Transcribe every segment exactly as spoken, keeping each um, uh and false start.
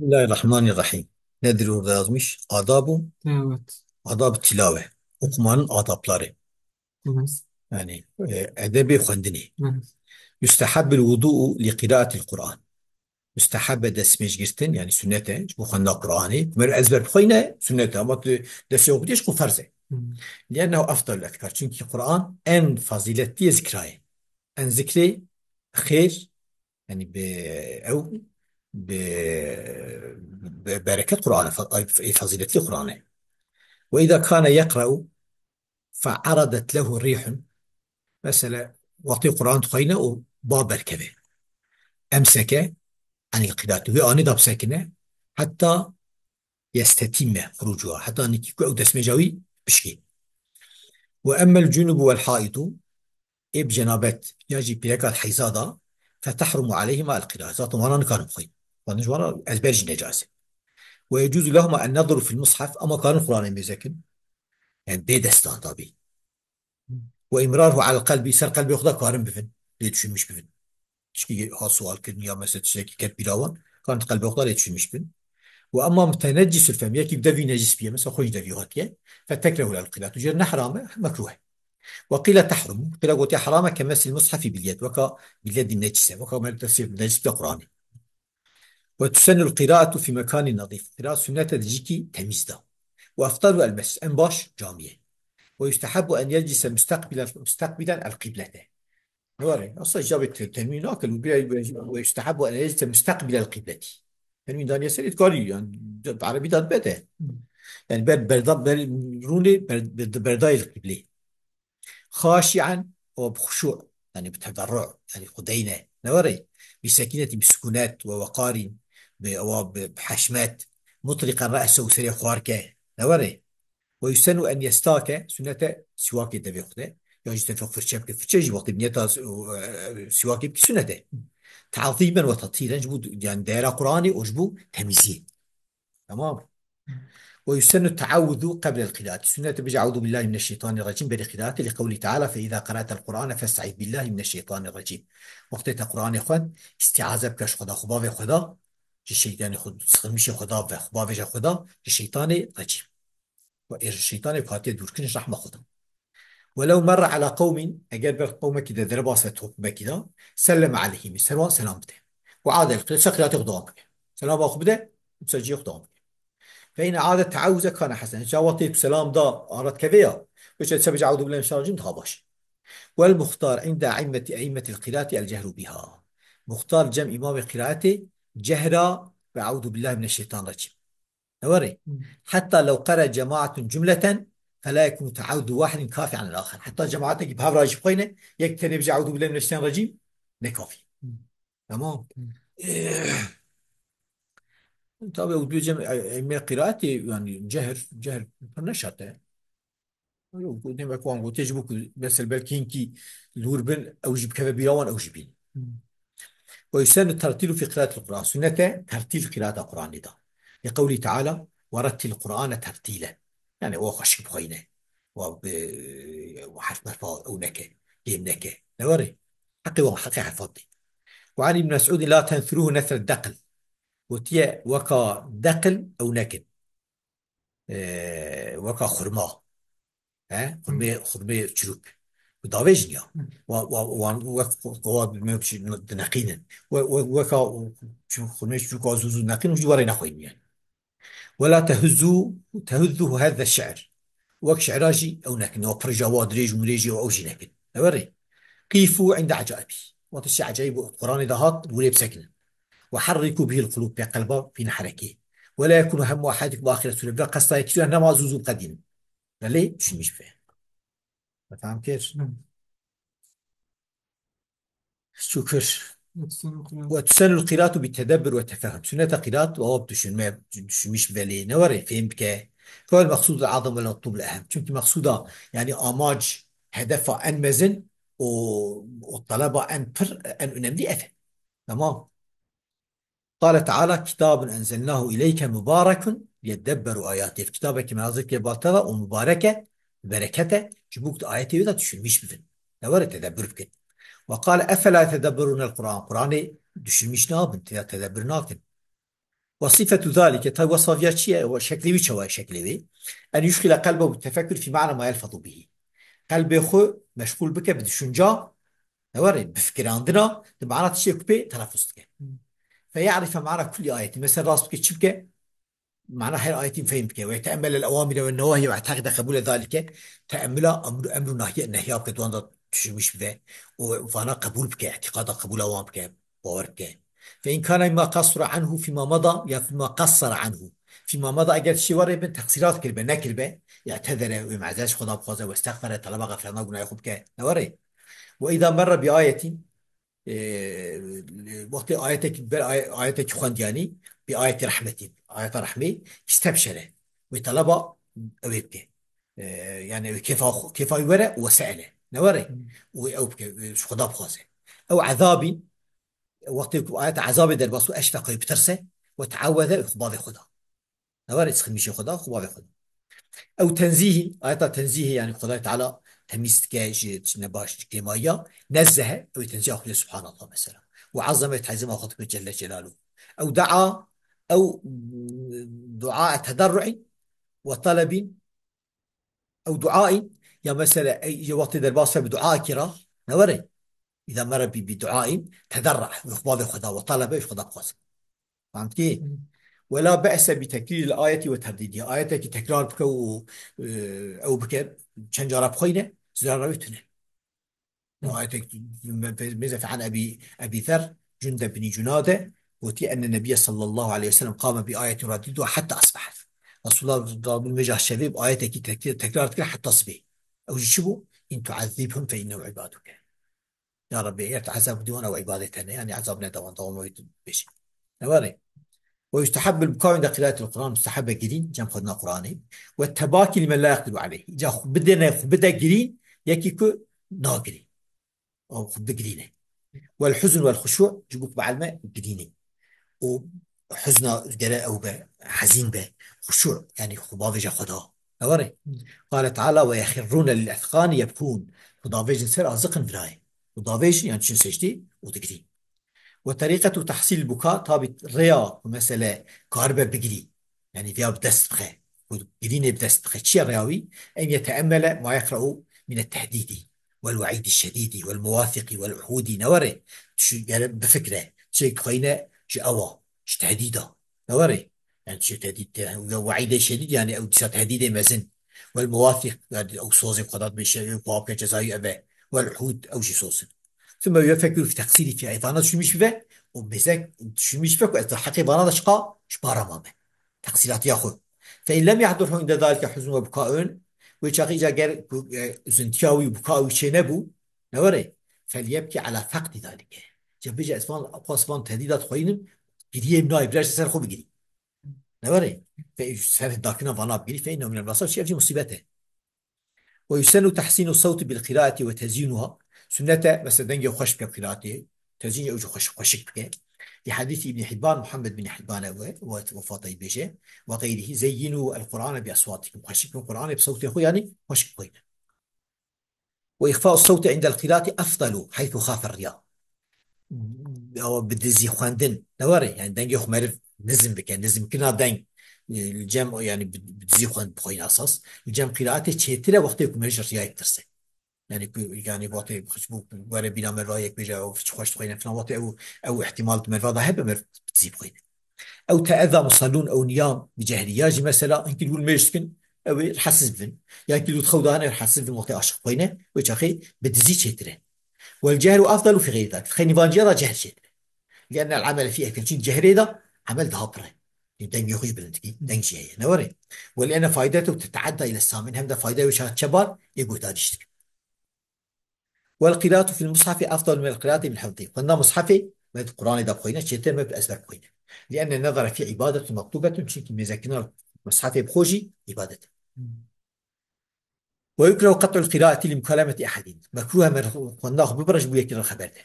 Bismillahirrahmanirrahim. Nedir orada yazmış? Adabu, Evet. Adab tilawe. Okumanın adapları. Evet. Yani, e, edebi xwendinê. Evet. Yustehabbul wudu'u li qiraatil Kur'an. Mustehab e destmêj girtin, yani sünnet e, ji bo xwenda Qur'anê. Mer ezber bixweyne, sünnet e, ama tu destê xwe bidî, ji xwe ferz e. Hı. Liennehu afdalul ezkar. Çünkü Kur'an en faziletli zikra ye. En zikrê xêr, yani bi ew, bi, bi bereket Kur'an e, fa-, ay, faziletli Kur'an e. Ve izâ kâne yeqra'u fe'aradet lehu rîhun. Mesela, wextê Qur'an dixweyne û ba berkeve. Emseke anil qira'ati. Wê anî da bisekine, heta yestetîme xurucuha. Heta nikî ku ew destmêja wî bişkê. Ve emmel cunubu vel haidu, ê bi cenabet ya jî pîreka heyza da, fetehrumu aleyhima el qira. Zaten wana nikarin bixwin. Wan ji wana ezber jî necaiz e. Ve yecuzu lehuma en neduru fil mushaf, ama karin Qur'anê mêzekin. Yani bê destan tabi. Ve imraruhu alel kalbi, ser qelbê xwe da karin bivin. Lê düşünmüş bivin. Tişkî ha sual kirin ya mesela tiştekî ket bîra wan, kan di qelbê xwe de lê tişîn mişbin. Û emma muteneccisül fem, yekî bi devî necis biye, mesela xwe ji devî hatiye, fetekrehu lel qîla. Tu jê ne heram e, mekruh e. Ve qîle tehrum, qîla gotiye heram e, ke mesil mushefi bil yed, weka bil yedî necis e, weka me destê necis biya Qur'anê. Ve tusennul qiraatu fi mekanin nadîf. Qiraat sünnet e di cîkî temîz de. Ve eftalu el mescid, en baş camiyê. Ve yustehabbu en yeclise mustakbilen, mustakbilen el qîblete. Were, aslında icabê te-, tenwîn nakin, û bira, ve, ve yustehabbu en yeclise mustaqbilel qîbletî. Tenwîn daniye serê dikarî, yani, bi erebî de dibete. Yani, ber, berda, ber, rûnê, ber, ber, berdayê li qîblê. Xaşi'en, û bi xuşû, yani, bi tedarru, yani, xwedeyne. Ne were? Bi sekînetî, bi sukûnet, ve weqarî, bi, ewa, bi, bi heşmet, mutriqen re'sehu, serê xwarke. Ne were? Ve yusenu en yestake, sünnet e siwakê devê xwe de. Ya jî tevfik firçe bike. Firçe jî wextê niyeta, e, siwakê bike sünnet e. Ta'zîmen ve tathîren, ji bo, yani, değera Qur'anê û ji bo temîziyê. Tamam. Ve yusenu teawuzu qeblel qiraati. Sünnet e bije euzu billahi mineşşeytanirracim berê qiraatê li qewlî teala fe izâ qera'tel Qur'ane festaiz billahi mineşşeytanirracim. Wextê te Qur'anê xwend, îstîaze bike ji Xweda, xwe bavê Xweda, ji şeytanê xwe, sıkılmışê Xweda ve, xwe bavêje Xweda, ji şeytanê recîm. Ve ê ji şeytanê ku hatiye dûrkirin ji rehma Xweda. Welew merre ala qewmin, eger ber qewmekî de derbas ve toplumekî de, selleme aleyhim, ser wan selam bide. Ve adel qile, ser qirate xwe devam bike. Selama xwe bide, û ser cihê xwe devam bike. Fe in aade teawuze kane hesen. Ca wextê ku selam da, arat keve ya. Wê çe sebece eudu billahi mineşşeytanirracim daha baş. Wel muxtar inde e'immeti, e'immetil qirati el cehru biha. Muxtar cem imamê qiraetê cehra ve eudu billahi mineşşeytanirracim. Ne were? Hmm. Hatta lew qere cemaatun cumleten fela yekunu teawudu wahidin kafi anil akhar. Hatta cemaatekî bi hev re jî bixweyne, yek tenê bije eudu billahi mineşşeytanirracim, ne kafî. Hmm. Tamam. Hmm. Eh, tabi ew duyê cem, e, e'imê qiraetê, yani cehr, cehr pir ne şert e. Yok, demek wan gotê ji bo ku mesela belkî hinkî li wir bin, ew jî bikeve bîra wan, ew jî bîn. Hmm. Ve yusennu tertîlu fî qiraatil Qur'an. Sünnet e tertîl qiraata Qur'anê de. Li qewlî Teala, "Ve rettil Qur'ane tertîle." Yani o xweşik bixweyne. Wa bi, wa herf merfa ew neke, kêm neke. Ne were? Heqê wan, heqê herfan tê. Ve an Ibn Mes'ud, "La tensiruhu nesre deqil." Gotiye, "Weka deqil ew nekin." E, weka xurma. He? Xurmê, Hmm. xurmê çirûk. Bi davêjin ya. Hmm. Wa, wa, wan wek, wa, me dineqînin. We, we, weka çi-, xurmê çirûk wa zû zû neqîn, û jî were nexweynin yani. Wela tehuzzu, tehuzzuhu hezze şi'r. Wek şi'ra jî ew nekin. Wa pirja wa dirêj û mirêjê wa ew jî nekin. Ne were? Qîfû inde ecaibî. Wextê şî ecaîb û Qur'anê de hat, wîrê bisekinin. Ve harrikû bihil qulûb, pê qelba bîne herekê. Ve la yekûnu hemmu ahadikum ahire sûre. Bila qesta yekî sûre nema zû zû biqedînin. Belê, düşünmüş be. Feham kir? Hı. Şükür. Ve tusenul qiratu bi tedebbur ve tefehum. Sünnete qirat ve o düşünme, düşünmüş belê. Ne were, fehim bike. Kol meqsudul azam ve metlubul ehem. Çünkü meqsuda, yani amac, hedefa en mezin, o, o taleba en pir, en önemli ev. Tamam. Qale Teala, "Kitabun enzelnahu ileyke mubarekun liyeddebberu ayatih." Ev kitabekî me nazil kiriye bal te ve û mubarek e, bereket e, ji bo ku ayetê wê de düşünmüş bibin. Ne were tedebbur bikin. Ve qale, "Efela yetedebberûnel Qur'an?" Qur'anê düşünmüş nabin, tê de tedebbur nakin. وصفة ذلك, tay wesfa viya çi ye? Şeklê wî çawa ye, şeklê wî? أن يشغل قلبه بالتفكر في معنى ما يلفظ به. Qelbê xwe meşgûl bike bi düşünca, ne were, bi fikirandina, di mana tiştê ku pê telafuz dike. فيعرف معنى كل آية. Mesela rast bike çi bike? Mana her ayetî fehm bike. ويتأمل الأوامر والنواهي ويعتقد قبول ذلك. Teemmula emr, emr û nahye, nehya bike, di wan de düşünmüş bibe. Û vana qebûl bike, îtîqada qebûla wan bike, bawer bike. فإن كان مما قصر عنه فيما مضى ya فيما قصر عنه. فيما مضى, eger tiştê were bin, teqsîrat kiribe, nekiribe, اعتذر, wê mezeret ji Xweda bixwaze, واستغفر, teleba xefirandan gunahê xwe bike, ne were. وإذا مر بآية, e, wextê ayetekî ber ay-, ayetekî xwend, yanî, بآية رحمة, ayeta rehmê, استبشر, wê teleba ew ê bike. E, yani ew kêfa xwe, kêfa wî were, وسأل, ne were. Hmm. Û ew bike, e, ji Xweda bixwaze. أو عذاب, wextê ku ayeta ezabê derbas û أشفق, wê bitirse, وتعوذ, wê xwe bavê Xweda. Ne were, sixin mîşê Xweda, xwe bavê Xweda. Ew tenzîhî, ayeta tenzîhê, yani Xwedayê Teala temîz dike ji tiştine baş, ji kêmayiya, nezzehe, ew ê tenzîha xwe, Subhanallah mesela. Ve azzeme, tezîma xwe dike Celle Celaluhu. Ew dua, ew dua tedarru'in ve talebin, ew duain, ya mesela, ey, ya wextê derbas be bi duakî ra, ne were? İza mere bi, bi duain, tedarra, wê xwe bavê Xweda, ve talebe, wê Xweda bixwaze. Fehmtî? Hı. Ve la be'se bi tekrîril ayeti ve terdîdiha. Ayetekî tekrar bike û, e, ew bike, çend cara bixweyne, zirara wê tune. Hı. Ayetek, me-, me-, mêze fe an Ebî, Ebî Zer, Cundeb binî Cunade, gotî, enne Nebiyye sallallahu aleyhi ve sellem qame bi ayetin yureddiduha hetta asbahet. Resulullah rabî mêja şevê bi ayetekî tek-, tekrar dikir hetta sibê. Ew jî çi bû? In tu'ezzibhum fe innehum ibaduke. Ya Rabbi, eger tu ezab bidî wan, ew îbadê te ne, yanî ezab nede wan, dawam wî tu bêjî. Ne were? Ve yustehabbul bukâ inde qiraatil Qur'an, mustehab e girîn, cem xwedina Qur'anê. Ve tebakî limen la yeqdiru aleyh. Îca xwe bidene, xwe bide girîn, yekî ku nagirî. Ew xwe bigirîne. Wel huzn wel xuşû, ji bo ku bielme girînê. Û huzna gere ew be, hezîn be, xuşû, yanî xwe bavêje Xweda. Ne were? Qale Teala, "Ve yexirrûne lil ezqanî yebkûn." Xwe davêjin ser aziqin virayê. Xwe davêjin, yan diçin secdê û digirîn. Ve terîqetu tehsîl buka, tabî rêya ku mesele karibe bigirî. Yanî viya bi dest bixe. Ku girînê bi dest bixe. Çi ye rêya wî? En yeteemmele ma yeqre'u mine tehdîdî. Wel we'îdî şedîdî, wel mewathiqî, wel uhûdî, ne were? Çi gere bifikre. Çi dixweyne ji ewa, ji tehdîda. Ne were? Yani çi tehdîd te, ya we'îdê şedîd, yani ew dîsa tehdîdê mezin. Wel mewathiq, yani ew sozê xwe da dibêje, ew ku apke cezayî eve. Wel uhûd, ew jî soz in. Thumma yufekkiru fi teqsîrî fî, vana düşünmüş bibe, û mêze düşünmüş bibe ku ez di heqê vana de çiqa ji para mame. Teqsîratiya xwe. Fe in lem yehdurhu inde zalike huzn ve bukaun, wê çaxî îca ger ku, e, uzintiya wî û buka wî çê nebû, ne were? Felyebki ala feqdi zalike. Ca bêje ez van, xwe ez van tehdîda dixweynim, giriyê min nayê, bira ji ser xwe bigirî. Ne were? Fe ser dakina vana bigirî, fe innehu minel masa'ib, çi ev jî musîbet e. Ve yusennu tehsînu sewti bil qiraeti ve tezyînuha. Sunnet e, mesela dengê xweş bike qiraetê, tezyîn ew jî xweş, xweşik bike. Li hadîsî Îbn Hibban, Muhammed bin Hibban e we, we, wefata wî bêje, ve xeyrihî, zeyyînû el Qur'ane bi eswatikum. Xweşik bin Qur'anê bi sewtê xwe, yanî xweşik bixweyne. Ve îxfa'u sewti indel qiraeti efdalu, heythu xafe riya. Ew bi dizî xwendin, ne were? Yani dengê xwe meriv nizm bike, nizmkirina deng, e, li cem, yani bi, bi dizî xwend bixweyne esas. Li cem qiraetê çêtir e wextê ku meriv ji riyayê ditirse. Yani ku, yani wextê xweş bû, were bîra meriva yek bêje, ew çi xweş dixweyne filan, wextê ew, ew ihtimal di meriva de hebe meriv bi dizî bixweyne. Ew teeza musallûn ew niyam bi cehriya jî mesela hinkî li wir mêj dikin, ew ê rahatsiz bibin. Ya hinkî li wir xew dane rahatsiz bibin wextê aşiq bixweyne, wê çaxê bi dizî çêtir e. Wel cehru afdalu fî xeyrî zalik. Xeynî vanciya da cehr çêtir e. Li enne el amele fî ekthar. Çünkü cehrê da emel daha pir e. Dengê xwe jî bilind dikî, deng jî heye. Ne were? Wel enne faydetu teteadda ile samin. Hem de fayda wê çaxê çebar ê guhdarî jî dikin. Wel qiraatu fil mushafi afdalu minel qiraati bil hifzi. Xwendina mushafê me di Qur'anê de bixweyne, çêtir me bi ezber bixweyne. Li enne nezara fî îbadetun mektubetun. Çünkü mêzekirina mushafê bi xwe jî îbadet e. Ve yukrehu qet'ul qiraeti li mukalemeti ehadin. Mekruh e me xwendina xwe bibire ji bo yekî re xeber de.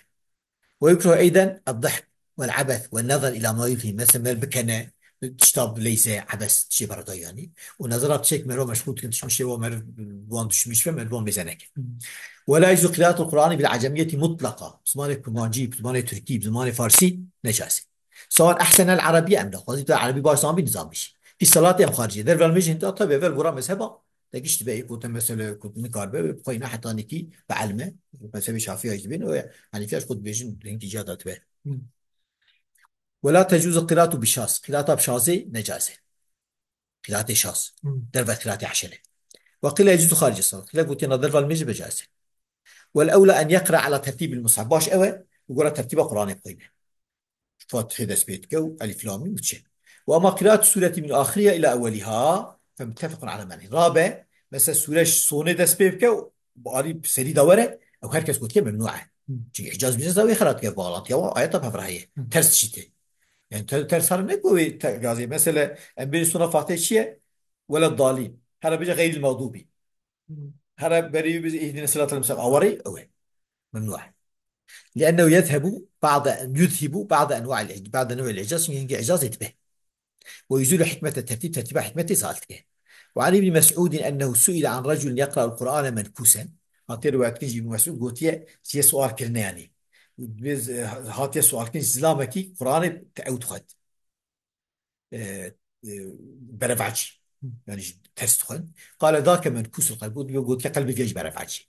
Ve yukrehu eyden eddihk vel abes ve nezer ila ma yulhi. Mesela mer bikene, tişta bileyze, ebes, tiştê beredayî yanî. Û nezera tiştek merva meşgûl dikin, tişt miştê wa meriv wan düşmüş ve meriv wan mêze neke. Ve la yecuzu qiraatul Qur'ani bil acemiyeti mutlaqa. Zimanê kurmancî, zimanê tirkî, zimanê farsî necaiz e. سواء أحسن العربية أم لا. Xwezî tu erebî baş zanbî nizanbî jî. Fi salatê em xaricê. Derve li mêjê hindî tabi evel gora mezheba. De gişt be, got e mesele, got nikaribe, bi xwe ne heta nekî bi elme. Mezhebê Şafî ya jî dibên, o Hanîfiya jî xwe dibêjin, hingî ciya datibe. Hmm. Ve la tecuzu qiratu bi şaz. Qirata bi şazê necaiz e. Qiraatê şaz. Hmm. Derve qiraatê eşere. Ve qîle yecuzu xarice salat. Qîle gotiye na derve li mêjê be caiz e. Vel ewla en yeqra ala tertîbil mushaf. Baş ew e, li gora tertîba Qur'anê bixwîne. Fatihê dest pê dike û Elif Lam Mîm diçe. Ve ama qiraat sureti min axiriha ila eweliha, fe muttefequn ala men'i. Rabe, mesela sure sonê dest pê bike û bi alî serî de were, ew her kes gotiye memnû e. Hmm. Çünkü Hicaz Mîzez de wê xelat dike, bağlantıya wa ayeta pevra heye. Hmm. Ters çîte. Yani te-, ters harf ne ku wê te-, gazê. Mesela em bêjin sona Fatihê çi ye? Weleddalîn. Here bêje xeyril mexdûbî. Hmm. Here berî wî bêje ihdine siratal mustaqîm. Awarê ew e. Memnû e. لأنه يذهب بعض، يذهب بعض أنواع الإعج-، بعض أنواع الإعجاز، çünkü hingî îcazê dibe. ويزيل حكمة الترتيب، tertîba hikmetê zal dike. وعن ابن مسعود أنه سئل عن رجل يقرأ القرآن منكوسا. Hatê riwayet kirin jî Ibn Mesûd gotiye, siye sual kirine yani. Biz, e, hatiye sual kirin, zilamekî Qur'anê te ew dixwend. E, e, berevacî. Yani ji ters dixwend. Qale zake menkus el qelb. Got, gotiye qelbê vê jî berevacî.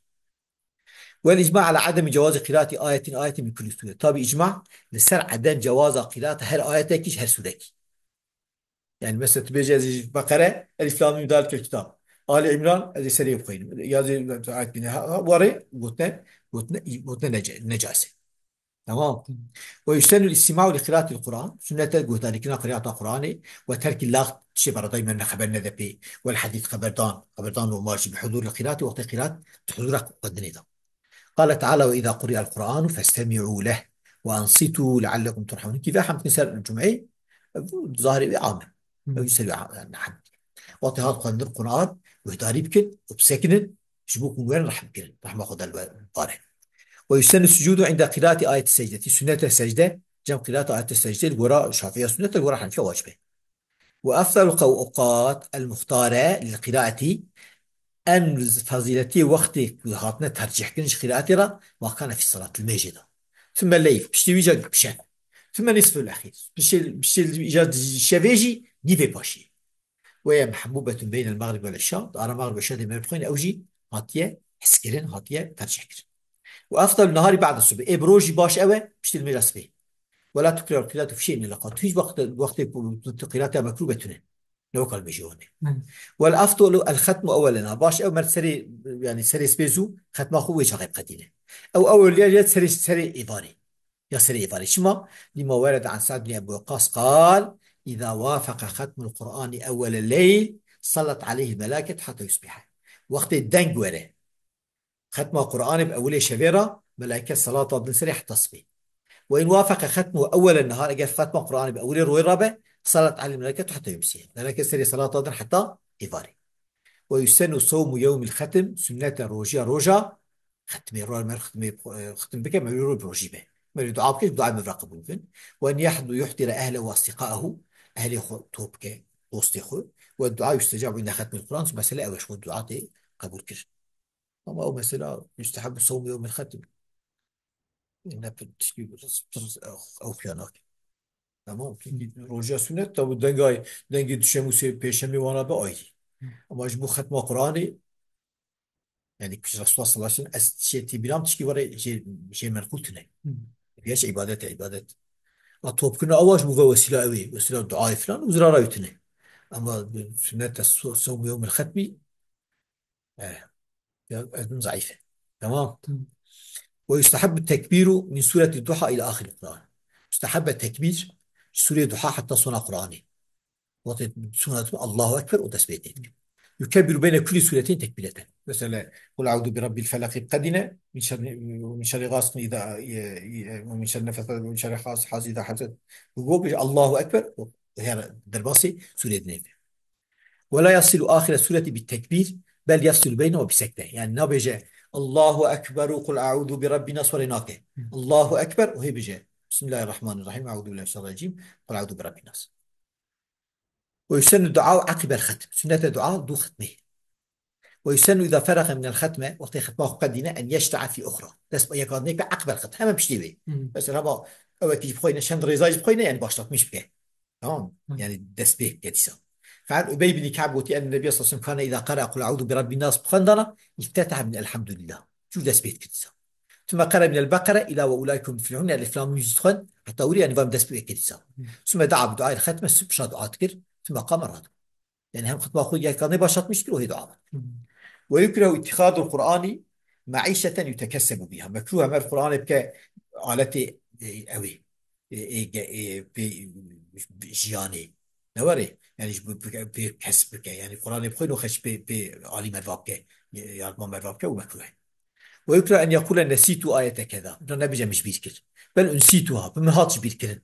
Vel icma ala ademi cewazi qiraati ayetin ayetin min kulli sure. Tabi icma li ser edem cewaza qiraata her ayetekî ji her surekî. Yani mesela tu bêjî ez ê ji Beqere, Elif Lam Mîm Dal Kel Kitab. Ali İmran, ez ê serê bixwînim. Ya zê ayet bîne. Ha, ha, warê gotine, gotine, gotine nece-, necase. Tamam. Ve yüstennu istima'u li qiraatil Kur'an. Sünnete guhdarîkirina qiraata Kur'anê ve terkî lax tiştê beredayî me ne xeber nede pê. Vel hadîs xeberdan, xeberdan normal jî bi huzûr li qiraatê wextê qiraat tu huzûra xwendinê de. Qale Teala ve izâ quri'el Kur'anu festemi'û leh ve ensitu leallekum turhamun. Kî ve hemd ser cumeyê, bu zahirê wê am e. Hmm. Ew jî ser wê am e, yani hemd. Wextê hat xwendin Kur'an, guhdarî bikin û bisekinin, ji bo ku werin rehm bikirin. Rehma Xweda li we bare. Ve yüstennu sucudu inde qiraati ayeti secdeti. Sünnete secde, cem qiraati ayeti secde, li gora Şafiya sünnete, li gora Hanefiya wacib e. Ve efdalu qewqat el muxtare lil qiraati, en fazîletî wextê ku hatine tercîhkirin ji qiraatê re, ma kane fî salat, li mêjê de. Thumme leyl, piştî wî ca bi şev. Thumme nisful exîr. Piştî, piştî îca şevê jî nîvê paşî. Ve ye mehbûbetun beynel mexrib wel îşa, di ara mexrib û îşa de me bixwîne, ew jî hatiye hezkirin, hatiye tercîhkirin. Ve efdalu nehari ba'de subh. Ê bi rojî baş ew e, piştî li mêja sibê. Ve la tukrehul qiratu fi şey'in illa qal. Tu hiç wext, wextê ku tu qirata mekrûh be tune. Ne wekal mêjê wan e. Hmm. Vel efdalu el xetmu ewwelen nehar. Baş ew mer serê, yani serê sibê zû xetma xwe wê çaxê biqedîne. Ew ewwel ya, ya serê, serê êvarê. Ya serê êvarê. Çima? Lima werede an Sa'd bin Ebi Weqqas qal, "Îza wafeqe xetmul Qur'ani ewwele leyl, sallet aleyhil melâket hatta yusbihe." Wextê deng were, xetma Qur'anê bi ewilê şevê re, melaiket salata din serê heta sibê. Ve in wafeqe xetmu ewwele nehar, eger xetma Qur'anê bi ewilê royê re be, sallet aleyhil melâket heta yumsiye. Melaiket serê salata din heta êvarê. Ve yüsennu sawmu yewmil xetim, sünnete rojiya roja xetmê, roja mer xetmê, e, xetim bike, mewlû roj rojî be. Mewlû dua bike, dua mevra qebûl bin. Ve en yahdu yuhtire ehle ve asdiqaehu, ehlê xwe top bike, dostê xwe. Ve dua yüstecabu inde xetmil Kur'an, mesele ew e, ji xwe dua tê qebûl kir. Ama o mesela yüstehabu sawmu yewmil xetim. Ne pir tişkî pir ew xuya nake. Tamam. Çünkü roja sünnet tabi dengay, dengê düşemûsê pêşemê wana be ayrı. Ama ji bo xetma Qur'anê, yani ki Resulullah sallallahu aleyhi ve sellem ez şey tê bîram tişkî were jê, jê menqul tune. Hı. Geç ibadet e, ibadet. A topkirina awa ji bo ve wesîla ew ê, wesîla duayê filan û zirara wî tune. Ama sünnet e so-, sawm yewmil xetmî, eh, ya, ez bim zayıf e. Tamam. Tamam. Ve yustehabbu tekbiru min sureti duha ila ahiril Kur'an. Mustehab e tekbir, surê duha heta sona Kur'anê. Wextê sona Allahu Ekber û dest pê tê. Yukebbiru beyne kulli sureteyn tekbireten. Mesela, Kul a'udu bi rabbil felaq qedîne, min şerri, min şerri gasikin îda, e, e, min şerri nefesat, min şerri has-, has îda haset. Bu go bêje Allahu Ekber, û her derbasî surê dinê. Ve la yasilu ahire sureti bi tekbir, bel yasilu beyne ve bi sekte. Yani nabêje Allahu Ekber û Kul a'udu bi rabbin nas were nake. Hı. Allahu Ekber û hê bêje Bismillahirrahmanirrahim, a'udu billahi mineşşerracim, Kul a'udu bi rabbin nas. Ve yusennu dua akibel xetm. Sünnete dua du xetmê. Ve yusennu iza feraga minel xetme, wextê xetma xwe qedîne, en yeşta'a fi uxra. Dest bi yeka dinê ke akibel xetm. Hemen piştî wê. Hı. Mesela hema Ew ê ji bixweyne, çend rêzayê ji bixweyne, yani başlatmış bike. Tamam mı? Hı. Yani destpêk bike dîsa. Fe'an Ubey bin Ka'b gotiye, en Nebiye sallallahu aleyhi ve sellem kâne izâ qara'a Kul a'ûzû bi Rabbin Nas bixwendana, îftetaha min elhamdülillah. Çû destpêk dikir dîsa. Sümme qara min el-Beqere ila ve ulâikumul muflihûn, elif lam mim jî dixwend, heta wîrî yani vam destpêk dikir dîsa. Hı. Sümme da'a bi duayil xetme, sib pişa dua dikir, sümme qame rad. Yani hem xutba xwe yek kanê başlatmış kir û hê dua bikir. Hı. Ve yukrehu ittihadul Qur'ani me'îşeten yutekessebu biha. Mekruh em Qur'anê bike aletê, e, ewê. E, e, ge-, e, pê, jiyanê. Ne were? Yani ji bu, bu, pê kesb bike. Yani Qur'anê bixwîn û xeş pê, pê alî merva bike. Yardıma merva bike û mekruh e. Ve yukrehu en yekule nesîtu ayete keda. Buna nebêje min ji bîr kir. Bel unsîtuha. Bi min hat ji bîr kirin.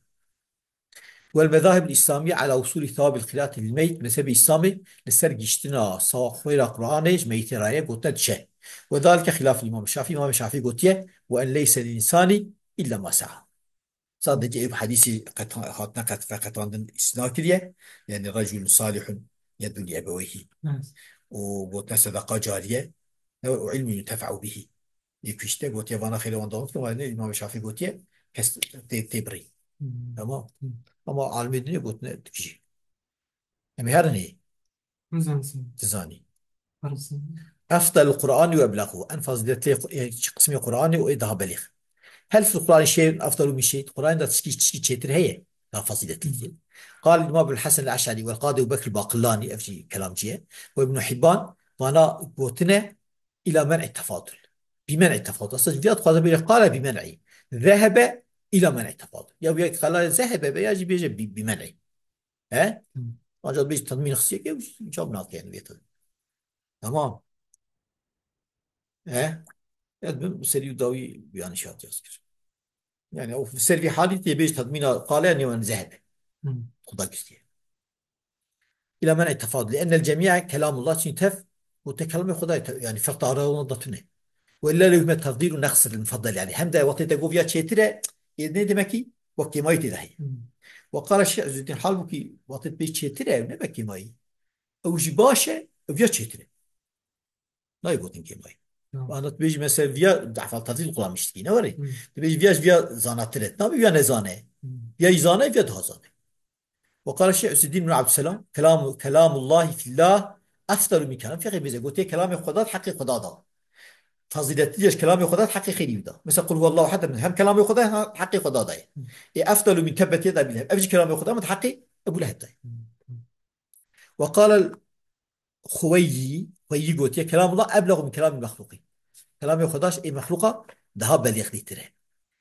Wel mezahibul İslamiye ala usuli sevabil xilati lil meyt, mezhebê İslamê li ser giştina sa-, xwêra Qur'anê ji meytê raye gotine diçe. Ve zalike xilaf İmam Şafî, İmam Şafî gotiye, ve en leyse lil insani illa ma sa'a. Sadece ev hadîsî qet-, hatine qet-, veqetandin îstina kiriye, yani reculun salihun yed'u li ebeweyhi. Evet. Û gotine sedeqa cariye, ne û ilmun yuntefe'u bihi. Yek işte gotiye vana xêle wan dawet kim, ne İmam Şafî gotiye, kes tê, tê birî. Hmm. Tamam. Hmm. Ama alimê dinê gotine dikijî. Em her ne Nizam sen. Dizanî. Arasın. Efdalul Qur'an ve eblagu. En faziletli Qu-, e, qismê Qur'anê û ê daha belîx. Hel fil Qur'an şey'un efdalu min şey. Qur'anê de tişkî, tişkî çêtir heye. Daha faziletli diye. Qal İmam Ebul Hasan el-Eş'ari vel Qadi Ebu Bekr Baqillani, ev jî kelamcı ye. Ve İbn Hibban, vana gotine ila men'i tefadul. Bi men'i tefadul. Aslında viyat xwaze bêje qale bi men'i. Zehebe ila men'i tefadul. Ya viyat qala zehebe be ya jî bêje bi, bi men'i. He? Hı. Ancak bir tanmin xisiye ki çab nake yani viyat. Tamam. He? Evet, bu serî dawî yanlış hat yazkir. Yani o serî halî tê bêj tadmîna qale yani zehebe. Hı. Xuda gistiye. Ila men'i tefadul. Ennel cemi'a kelamullah, çünkü tef, bu te kelamê Xwedayê te, yani ferq ara ona da tune. Ve illa lewhme tefdîl û neqsir mufaddal yani. Hem de wextê te got ya çêtir e, e, ne demek ki? Wek kêmayî tê de heye. Hmm. Ve qala Şeyh Izzuddin, halbuki wextê pê çêtir e, ne be kêmayî. Ew jî baş e, ev ya çêtir e. Nayê gotin kêmayî. Tamam. Ana tu bêjî mesela viya, efal tefdîl kullanmış dikî, ne were? Hmm. Tu bêjî viya ji viya zanatir e. Tabi viya nezane. Hmm. Viya jî zane, viya daha zane. Ve qala Şeyh Üseddin bin Abdüselam, kelam, kelamullahi fillah efdalu min kelam. Fekê bêze gotiye kelamê Xweda di heqê Xweda da. Faziletli diye kelamê Xweda di heqê xêrî da. Mesela kul huwallahu ehad hem kelamê Xweda hem heqê Xweda da ye. E efdalu min tebbet yeda Ebi Leheb. Ev jî kelamê Xweda min di heqê Ebu Leheb da ye. Ve qala Xuweyî, Xuweyî gotiye, kelamullah eblagu min kelamil mexluqî. Kelamê Xweda ji ê mexluqa daha belîxlîtir e.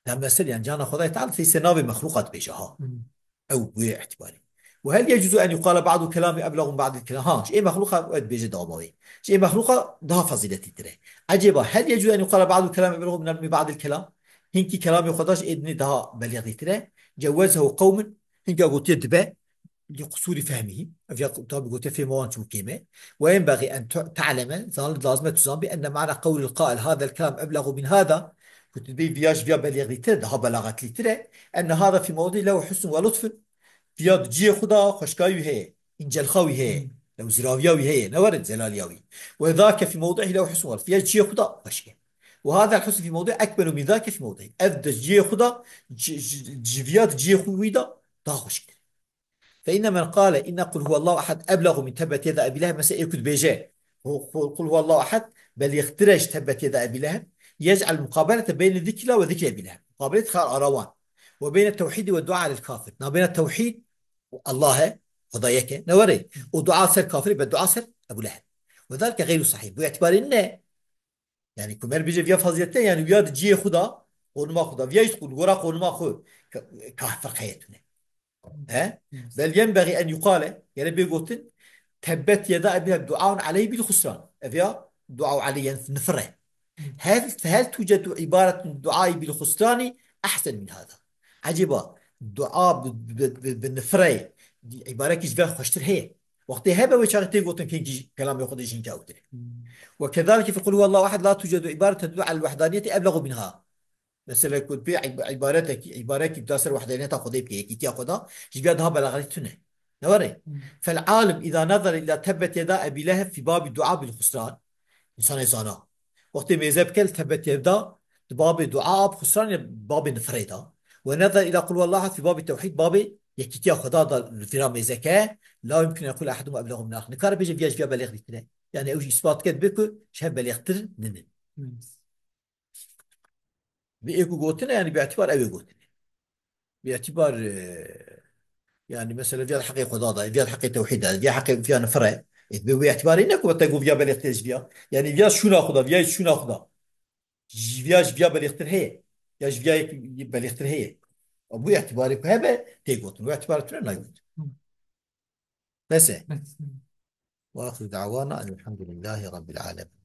Ya mesela yani cana Xwedayê Teala teyse navê mexluqa dibêje ha. Hmm. Ew wê îtibarî. Ve hel yecuzu en yuqala ba'du kelamî eblagu min ba'dil kelam. Ha, ji ê mexluqa ew dibêje dawama wê. Ji ê mexluqa daha faziletîtir e. Ecêba hel yecuzu en yuqala ba'du kelamî eblagu min, min ba'dil kelam? Hinkî kelamê Xweda ji ê dinê daha belîxlîtir e. Cewezehu qewmin, hinka gotiye dibe. Li qusûrî fehmî. Ev ya tabî gote fêma wan çû kêm e. Ve yenbexî en tu-, te'leme, zan-, lazim e tu zanbî, enne ma'na qewlil qail, hadel kelam eblagu min hada. Ku tu bê viya ji viya belêxlîtir, daha belaxetlîtir e. Enne hada fî mewdî lehu husn ve lutfun. Viya di cihê xwe da xweşkayî wî heye. Încelxa wî heye. Hmm. Lew ziraviya wî heye. Ne were zelaliya wî. Ve zake fî mewdî lehu husn ve lutf. Viya cihê xwe da xweşk e. Ve hadel husn fî mewdî ekmelu min zake fî mewdî. Ev di cihê xwe da, ci-, ci-, ci viya di cihê xwe wî da daha xweştir. Fe inne men qale inne kul huwallahu ehad eblagu min tebbet yeda Ebi Leheb, mesela ê ku dibêje, hu-, hu-, kul huwallahu ehad belîxtir e ji tebbet yeda Ebi Leheb, yec'el muqabelete beyne zikrillah ve zikri Ebi Leheb. Muqabelet xar ara wan. Ve beyne tewhîdî ve dua lil kafir. Nabeyne tewhîd û Allah e, Xweda yek e, ne were. Û dua ser kafirî be dua ser Ebu Leheb. Ve zalike geyru sahîh. Bu îtibarê ne. Yani ku mer bêje viya fazilete, yani viya di cihê xwe da, qonuma xwe da, viya jî li gora qonuma xwe ka-, ka ferqeyê tune. He? Yes. Bel yenbexî en yuqale, gere bê gotin, tebbet yeda Ebi Leheb duaun aleyhi bil xusran. Ev ya dua aleyhi yani nifir e. Hel, hel tucedu ibaretun duai bil xusrani ehsen min hada. Ecêba dua bi, bi, bi, bi nifirê îbarekî ji vê xweştir heye. Wextê hebe wê çaxê tê gotin kêkî kelamê Xwedê jî hinka ewtir e. Hmm. Ve kezalike fi kul huwallahu ehad la tucedu ibarete tedullu alel wehdaniyeti eblagu minha. Mesela ku pê îb-, îbaretekî, îbarekî da ser wehdaniyeta Xwedê bike, yekîtiya Xweda, ji vê daha belaxetî tune. Ne were? Hmm. Fel alim iza nazara ila tebbet yeda Ebi Leheb fi babi dua bil xusran. Însanê zana. Wextê mêze bike li tebbet yeda, di babê dua bi xusran ya babê nifirê da. Ve nezere ila kul huwallahu ehad fî babî tewhîd, babê yekîtiya Xweda da li vîra mêzeke, la yumkinu en yekûle ehedun ebleğu min ax. Nikare bêje viya ji viya belêxtir e. Yani ew jî îspat dike dibe ku ji hev belêxtir nînin. Bi ê ku gotine, yani bi îtibar ew ê gotine. Bi îtibar, e, yani mesela viya heqê Xweda da, viya heqê tewhîd da, viya heqê viya nifir e. E, bi wê îtibarê ne ku te got viya belêxtir ji viya. Yani viya şûna Xweda, viya şûna Xweda. Ji viya, ji viya belêxtir heye. Ya ji viya yek belêxtir heye. Bu îtibarê ku hebe tê gotin. Bu îtibarê tune naygot. Bes e. Bes. Ve axiru da'wana elhamdülillahi rabbil alemin.